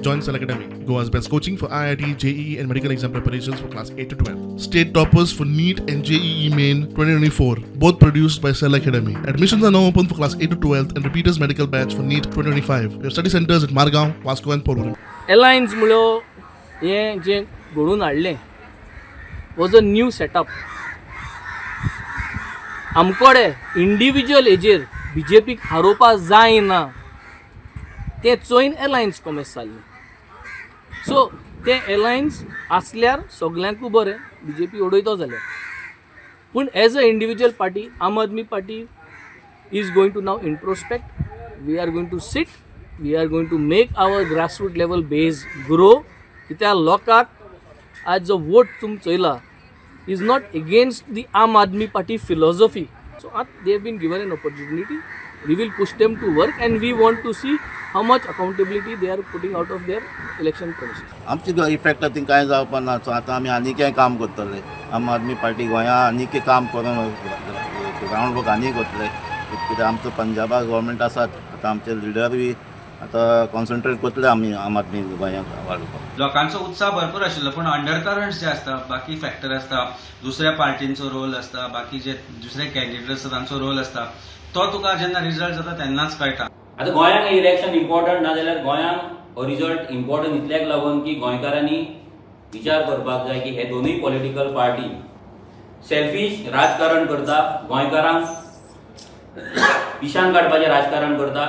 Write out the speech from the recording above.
Join Cell Academy, Goa's best coaching for IIT, JEE, and medical exam preparations for class 8 to 12. State toppers for NEET and JEE Main 2024, both produced by Cell Academy. Admissions are now open for class 8 to 12 and repeaters medical batch for NEET 2025. We have study centers at Margao, Vasco, and Porvorim. Alliance म्हळ्यो हें जें घडोवन हाडलें was a new setup. आमकोडे individual हेजेर बीजेपीक हारोवपा जायना तें चोयन alliance कोमेस जाल्लें. सो तें एलायन्स आसल्यार सगल्यांकूय बरें, बीजेपी उडयतो जाल्यार. पूण as a individual party, Aam Aadmi Party is going to now introspect. We are going to sit, we are going to make our grassroots level base grow, कित्याक लोकांक आज जो वोट तुमी चोयला is not against the Aam Aadmi Party philosophy. So आतां they have been given an opportunity. We will push them to work and we want to see how much accountability they are putting out of their election promises. आमची effect ती कांय जावपा ना. So आतां आमी आनीकय काम करतले. आम आदमी पार्टी गोंया आनीकय काम करून ग्रावंड वर्क आनीक वतले, कित्याक आमचो पंजाबा गव्हर्मेंट आसात. आतां आमचे लिडर बी आतां कॉन्सन्ट्रेट करतले आमी आम आदमी गोंयांक वाडोवपाक. लोकांचो उत्साह भरपूर आशिल्लो, पूण अंडर करंट्स जे आसता, बाकी फॅक्टर आसता, दुसऱ्या पार्टींचो रोल आसता, बाकी जे दुसरे कॅन्डिडेट आसता तांचो रोल आसता, तो तुका जेन्ना रिजल्ट जाता तेन्नाच कळटा. आतां गोंयांक इलेक्शन इम्पॉर्टंट ना जाल्यार गोंयांक हो रिजल्ट इम्पॉर्टंट इतल्याक लागून की गोंयकारांनी विचार करपाक जाय की हे दोनूय पॉलिटिकल पार्टी सेल्फीश राजकारण करता, गोंयकारांक पिशान काडपाचें राजकारण करता.